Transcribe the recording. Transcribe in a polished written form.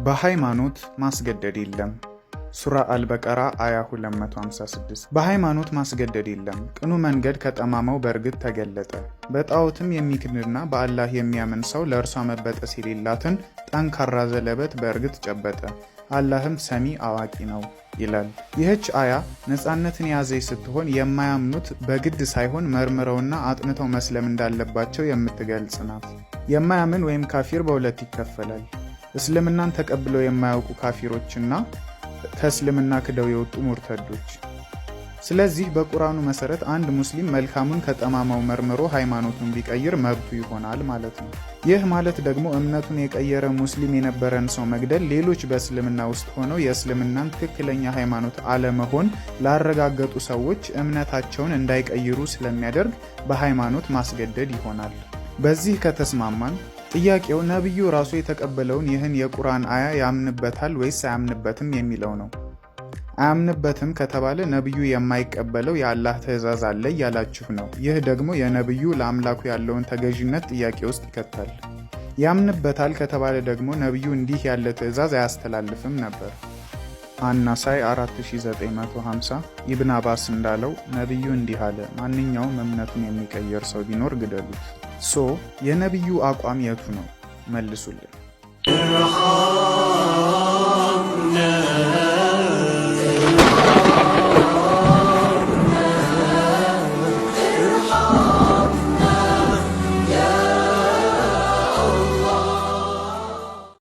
በሃይማኖት ማስገደድ የለም። ሱራ አልበቀራ አያ 256። በሃይማኖት ማስገደድ የለም። ቅኑ መንገድ ከጠማማው በእርግጥ ተገለጠ። በጣዖትም የሚክድና በአላህ የሚያምን ሰው ለእርሷ መበጠስ የሌላትን ጠንካራ ዘለበት በእርግጥ ጨበጠ። አላህም ሰሚ አዋቂ ነው ይላል። ይህች አያ ነፃነትን የያዘች ስትሆን የማያምኑት በግድ ሳይሆን መርምረውና አጥንተው መስለም እንዳለባቸው የምትገልጽ ናት። የማያምን ወይም ካፊር በሁለት ይከፈላል። እስልምናን ተቀብለው የማያውቁ ካፊሮችና ከእስልምና ክደው የወጡ ሙርተዶች። ስለዚህ በቁርአኑ መሰረት አንድ ሙስሊም መልካሙን ከጠማማው መርምሮ ሃይማኖቱን ቢቀይር መብቱ ይሆናል ማለት ነው። ይህ ማለት ደግሞ እምነቱን የቀየረ ሙስሊም የነበረን ሰው መግደል ሌሎች በእስልምና ውስጥ ሆነው የእስልምናን ትክክለኛ ሃይማኖት አለመሆን ላረጋገጡ ሰዎች እምነታቸውን እንዳይቀይሩ ስለሚያደርግ በሃይማኖት ማስገደድ ይሆናል። በዚህ ከተስማማን ጥያቄው ነቢዩ ራሱ የተቀበለውን ይህን የቁርአን አያ ያምንበታል ወይስ አያምንበትም የሚለው ነው። አያምንበትም ከተባለ ነቢዩ የማይቀበለው የአላህ ትእዛዝ አለ እያላችሁ ነው። ይህ ደግሞ የነቢዩ ለአምላኩ ያለውን ተገዥነት ጥያቄ ውስጥ ይከታል። ያምንበታል ከተባለ ደግሞ ነቢዩ እንዲህ ያለ ትእዛዝ አያስተላልፍም ነበር። አናሳይ 4950። ኢብን አባስ እንዳለው ነቢዩ እንዲህ አለ፣ ማንኛውም እምነቱን የሚቀይር ሰው ቢኖር ግደሉት። So የነቢዩ አቋም የቱ ነው? መልሱልን።